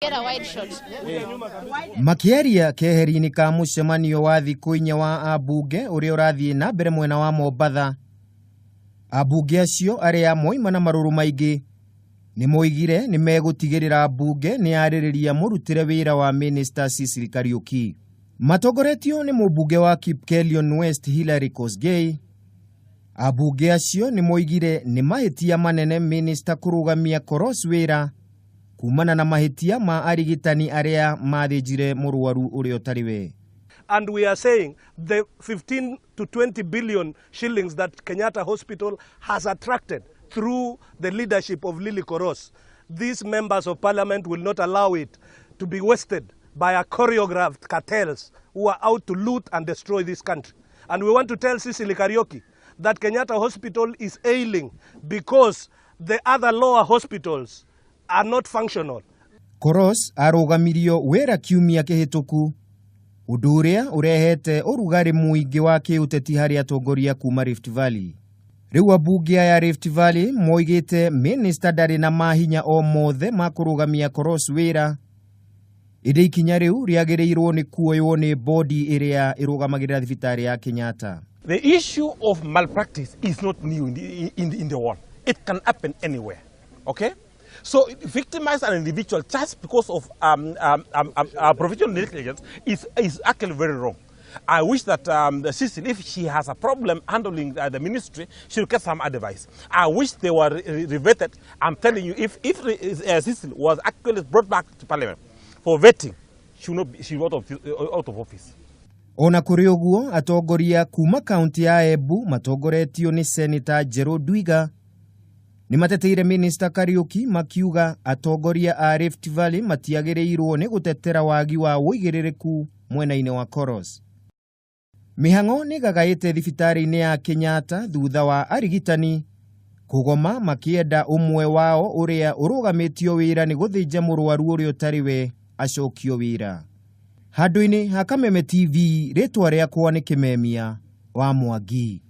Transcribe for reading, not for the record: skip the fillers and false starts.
Get a wide shot. Makĩaria keheri-inĩ ka mũcemanio wa thikũ inya wa ambunge ũrĩa ũrathiĩ na mbere mwena wa Mombatha, ambunge acio arĩa moima na marũrũ maingĩ nĩ moigire nĩ megũtigĩrĩra mbunge nĩ yarĩrĩria mũrutĩre wĩra wa Minister Cecily Kariuki. Matongoretio nĩ mũmbunge wa Kipkelion West Hillary Kosgei, ambunge acio nĩ moigire nĩ mahĩtia manene minister kũrũgamia Koros wĩra kumana na mahĩtia ma arigitani arĩa mathĩnjire mũrwaru ũrĩa ũtarĩ we. And we are saying the 15 to 20 billion shillings that Kenyatta Hospital has attracted through the leadership of Lily Koros, these members of parliament will not allow it to be wasted by a choreographed cartels who are out to loot and destroy this country. And we want to tell Cecily Kariuki that Kenyatta Hospital is ailing because the other lower hospitals are not functional. Koros arũgamirio wĩra kiumia kĩhĩtũku, ũndũ ũrĩa ũrehete ũrugarĩ mũingĩ wa kĩũteti harĩ atongoria kuma Rift Valley. Rĩu ambunge aya Rift Valley moigĩte minister ndarĩ na mahinya o mothe ma kũrũgamia Koros wĩra, ĩndĩ ikinya rĩu rĩagĩrĩirwo nĩ kuoywo nĩ bodi ĩrĩa ĩrũgamagĩrĩra thibitarĩ ya Kenyatta. The issue of malpractice is not new in the world. It can happen anywhere. Okay? So victimize an individual just because of professional negligence is actually very wrong. I wish that the Cecily, if she has a problem handling the ministry, she'll get some advice. I wish they were revetted. I'm telling you, if Cecily was actually brought back to parliament for vetting, she would not be, she would out of office. Ona kũrĩ ũguo, atongoria kuma kaunti ya Embu matongoretio nĩ Seneta Njerũ Ndwiga nĩ mateteire Minister Kariuki, makiuga atongoria a Rift Valley matiagĩrĩirwo nĩ gũtetera wagi wa ũigĩrĩrĩku mwena-inĩ wa Koros. Mĩhang'o nĩ gagaĩte thibitarĩ-inĩ ya Kenyatta thutha wa arigitani kũgoma makĩenda ũmwe wao ũrĩa ũrũgamĩtio wĩra nĩ gũthĩnja mũrwaru ũrĩa ũtarĩ we acokio wĩra. Handũ-inĩ ha Kameme TV, rĩtwa rĩakwa nĩ Kĩmemia wa Mwangi.